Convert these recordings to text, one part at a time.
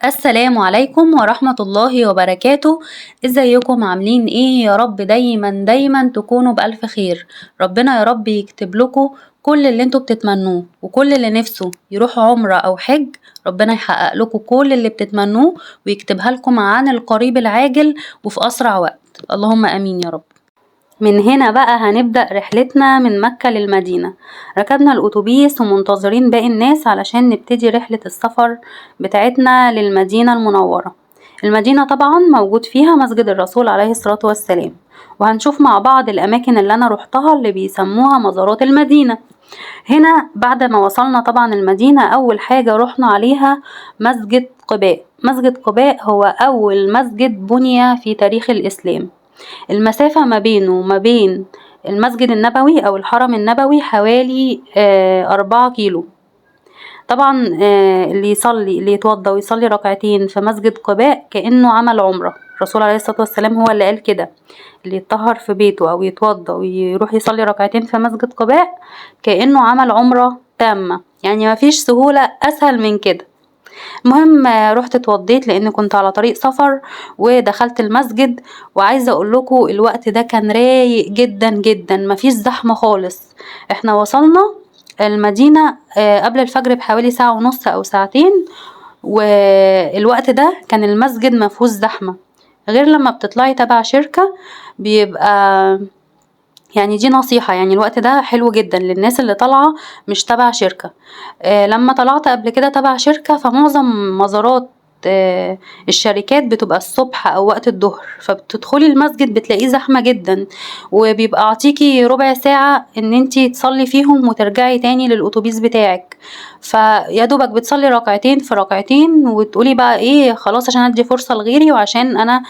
السلام عليكم ورحمة الله وبركاته. ازيكم عاملين ايه؟ يا رب دايما دايما تكونوا بألف خير. ربنا يا رب يكتب لكم كل اللي انتوا بتتمنوه، وكل اللي نفسه يروح عمرة او حج ربنا يحقق لكم كل اللي بتتمنوه ويكتبها لكم عن القريب العاجل وفي اسرع وقت، اللهم امين يا رب. من هنا بقى هنبدأ رحلتنا من مكة للمدينة. ركبنا الأتوبيس ومنتظرين باقي الناس علشان نبتدي رحلة السفر بتاعتنا للمدينة المنورة. المدينة طبعا موجود فيها مسجد الرسول عليه الصلاة والسلام، وهنشوف مع بعض الأماكن اللي أنا روحتها اللي بيسموها مزارات المدينة. هنا بعد ما وصلنا طبعا المدينة، أول حاجة رحنا عليها مسجد قباء. مسجد قباء هو أول مسجد بني في تاريخ الإسلام. المسافة ما بينه وما بين المسجد النبوي أو الحرم النبوي حوالي 4 كيلو. طبعا اللي يتوضى ويصلي ركعتين في مسجد قباء كأنه عمل عمرة. الرسول عليه الصلاة والسلام هو اللي قال كده، اللي يتطهر في بيته أو يتوضى ويروح يصلي ركعتين في مسجد قباء كأنه عمل عمرة تامة، يعني ما فيش سهولة أسهل من كده. المهم رحت اتوضيت لان كنت على طريق سفر، ودخلت المسجد. وعايزه اقول لكم الوقت ده كان رايق جدا جدا، مفيش زحمه خالص. احنا وصلنا المدينه قبل الفجر بحوالي ساعه ونص او ساعتين، والوقت ده كان المسجد مفيهوش زحمه، غير لما بتطلعي تبع شركه بيبقى، يعني دي نصيحة، يعني الوقت ده حلو جدا للناس اللي طالعة مش تبع شركة. لما طلعت قبل كده تبع شركة، فمعظم مزارات الشركات بتبقى الصبح او وقت الظهر، فبتدخلي المسجد بتلاقيه زحمة جدا، وبيبقى عطيكي ربع ساعة ان انتي تصلي فيهم وترجعي تاني للأتوبيس بتاعك. فيا دوبك بتصلي ركعتين في ركعتين وتقولي بقى ايه، خلاص عشان ادي فرصة لغيري وعشان انا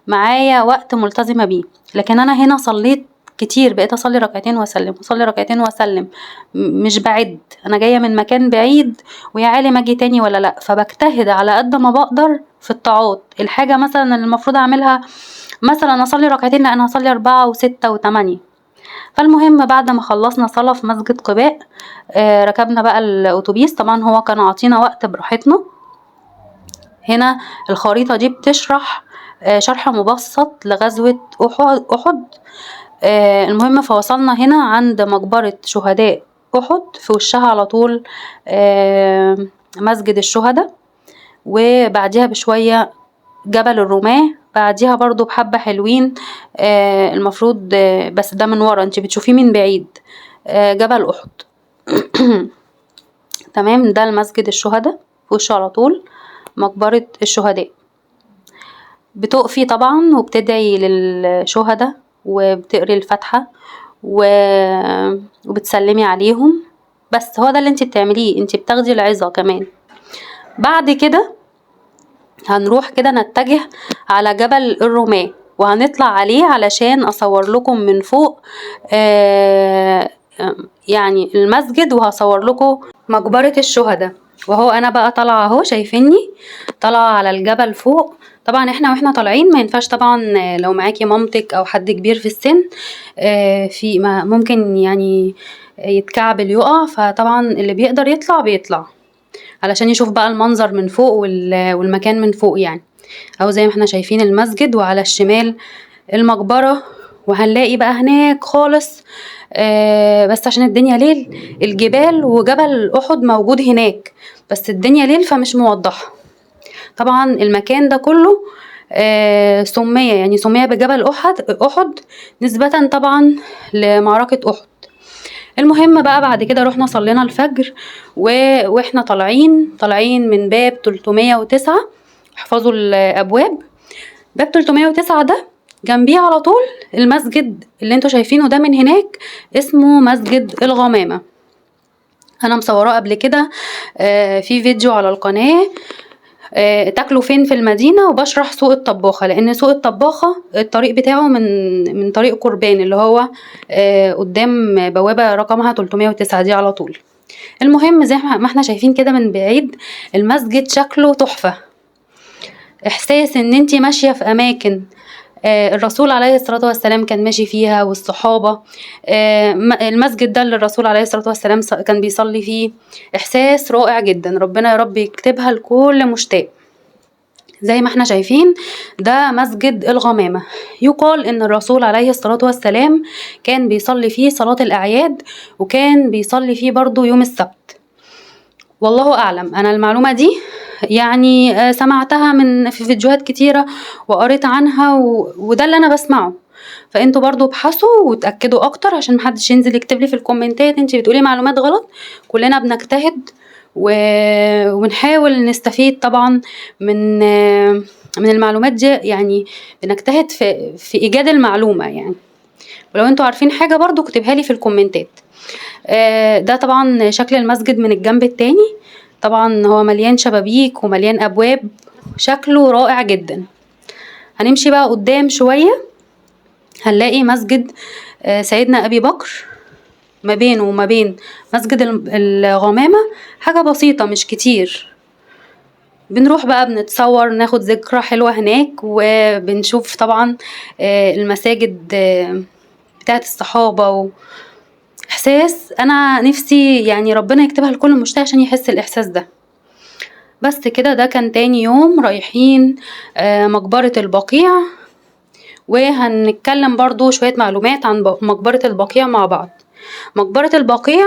معايا وقت ملتزمة بيه. لكن انا هنا صليت كتير، بقيت اصلي ركعتين واسلم، اصلي ركعتين واسلم، مش بعد، انا جايه من مكان بعيد ويا عالم اجي تاني ولا لا، فبجتهد على قد ما بقدر في الطاعات. الحاجه مثلا اللي المفروض اعملها مثلا اصلي ركعتين، لا انا هصلي 4 و6 و8. فالمهم بعد ما خلصنا صلاه في مسجد قباء، ركبنا بقى الاتوبيس. طبعا هو كان عاطينا وقت براحتنا. هنا الخريطه دي بتشرح شرح مبسط لغزوه احد. المهم فوصلنا هنا عند مقبرة شهداء أحد، في وشها على طول مسجد الشهداء، وبعديها بشوية جبل الرماة، بعديها برضو بحبة حلوين، المفروض، بس ده من ورا انت بتشوفيه من بعيد، جبل أحد. تمام، ده المسجد الشهداء في وشه على طول مقبرة الشهداء. بتقفي طبعا وبتدعي للشهداء وبتقري الفاتحة وبتسلمي عليهم، بس هو ده اللي انت بتعمليه، انت بتاخدي العظة كمان. بعد كده هنروح كده نتجه على جبل الرماة، وهنطلع عليه علشان اصور لكم من فوق يعني المسجد، وهصور لكم مقبرة الشهداء. وهو انا بقى طالعة اهو، شايفيني طالعة على الجبل فوق. طبعا احنا واحنا طالعين ما ينفعش طبعا لو معاكي مامتك او حد كبير في السن، في ما ممكن يتكعبل يقع، فطبعا اللي بيقدر يطلع بيطلع علشان يشوف بقى المنظر من فوق والمكان من فوق يعني. او زي ما احنا شايفين المسجد، وعلى الشمال المقبرة، وهنلاقي بقى هناك خالص، بس عشان الدنيا ليل الجبال وجبل احد موجود هناك، بس الدنيا ليل فمش موضحة. طبعا المكان ده كله، سمي بجبل احد نسبة طبعا لمعركة احد. المهم بقى بعد كده رحنا صلينا الفجر، واحنا طالعين من باب 309، احفظوا الابواب. باب 309 ده جنبيه على طول المسجد اللي انتوا شايفينه ده من هناك، اسمه مسجد الغمامة. انا مصوراه قبل كده، في فيديو على القناة، تاكلوا فين في المدينة، وبشرح سوق الطباخة، لان سوق الطباخة الطريق بتاعه من طريق قربان اللي هو، قدام بوابة رقمها 309 دي على طول. المهم زي ما احنا شايفين كده من بعيد المسجد شكله تحفة، احساس ان انتي ماشية في اماكن، الرسول عليه الصلاة والسلام كان ماشي فيها والصحابة، المسجد ده اللي الرسول عليه الصلاة والسلام كان بيصلي فيه، احساس رائع جدا. ربنا يا رب يكتبها لكل مشتاق. زي ما احنا شايفين ده مسجد الغمامة. يقال ان الرسول عليه الصلاة والسلام كان بيصلي فيه صلاة الأعياد، وكان بيصلي فيه برضو يوم السبت، والله أعلم. أنا المعلومة دي يعني سمعتها من في فيديوهات كتيرة وقريت عنها وده اللي أنا بسمعه، فانتوا برضو ابحثوا وتأكدوا أكتر عشان محدش ينزل يكتب لي في الكومنتات انتي بتقولي معلومات غلط. كلنا بنجتهد ونحاول نستفيد طبعا من المعلومات دي، يعني بنجتهد في ايجاد المعلومة يعني. ولو انتوا عارفين حاجة برضو اكتبها لي في الكومنتات. ده طبعا شكل المسجد من الجنب التاني، طبعا هو مليان شبابيك ومليان ابواب، شكله رائع جدا. هنمشي بقى قدام شوية هنلاقي مسجد سيدنا ابي بكر، ما بينه وما بين مسجد الغمامة حاجة بسيطة مش كتير. بنروح بقى بنتصور ناخد ذكرى حلوة هناك، وبنشوف طبعا المساجد بتاعت الصحابة. احساس انا نفسي يعني ربنا يكتبها لكل مشتاق عشان يحس الاحساس ده. بس كده، ده كان تاني يوم رايحين مقبرة البقيع، وهنتكلم برضو شوية معلومات عن مقبرة البقيع مع بعض. مقبرة البقيع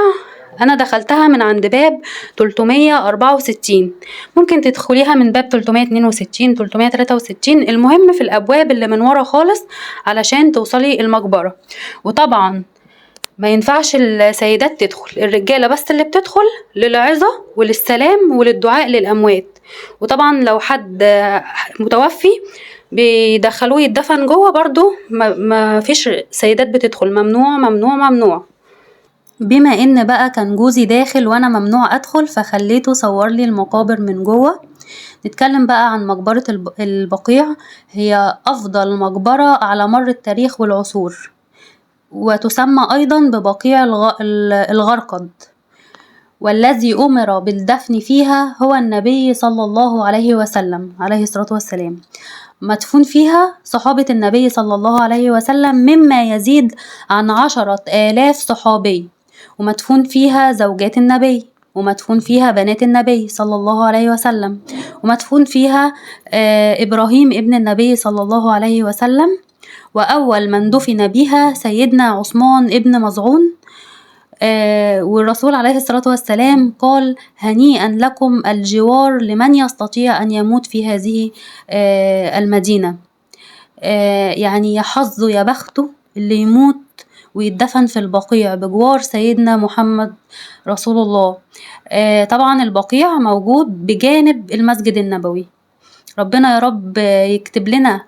أنا دخلتها من عند باب 364، ممكن تدخليها من باب 362 363، المهم في الأبواب اللي من ورا خالص علشان توصلي المقبرة. وطبعا ما ينفعش السيدات تدخل، الرجالة بس اللي بتدخل للعظة وللسلام وللدعاء للأموات. وطبعا لو حد متوفي بيدخلوه يتدفن جوه برضو، ما فيش سيدات بتدخل، ممنوع ممنوع ممنوع. بما ان بقى كان جوزي داخل وانا ممنوع ادخل، فخليته صور لي المقابر من جوه. نتكلم بقى عن مقبرة البقيع. هي افضل مقبرة على مر التاريخ والعصور، وتسمى ايضا ببقيع الغرقد، والذي امر بالدفن فيها هو النبي صلى الله عليه وسلم عليه الصلاة والسلام. مدفون فيها صحابة النبي صلى الله عليه وسلم مما يزيد عن 10,000 صحابي، ومدفون فيها زوجات النبي، ومدفون فيها بنات النبي صلى الله عليه وسلم، ومدفون فيها إبراهيم ابن النبي صلى الله عليه وسلم، وأول من دفن بها سيدنا عثمان ابن مظعون. والرسول عليه الصلاة والسلام قال: هنيئا لكم الجوار لمن يستطيع أن يموت في هذه المدينة. يعني يا حظه يا بخته اللي يموت ويتدفن في البقيع بجوار سيدنا محمد رسول الله. طبعا البقيع موجود بجانب المسجد النبوي. ربنا يا رب يكتب لنا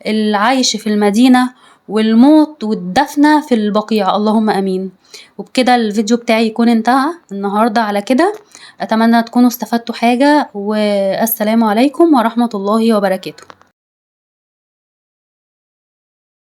العيش في المدينة والموت والدفنة في البقيع، اللهم امين. وبكده الفيديو بتاعي يكون انتهى النهاردة على كده. اتمنى تكونوا استفدتوا حاجة، والسلام عليكم ورحمة الله وبركاته.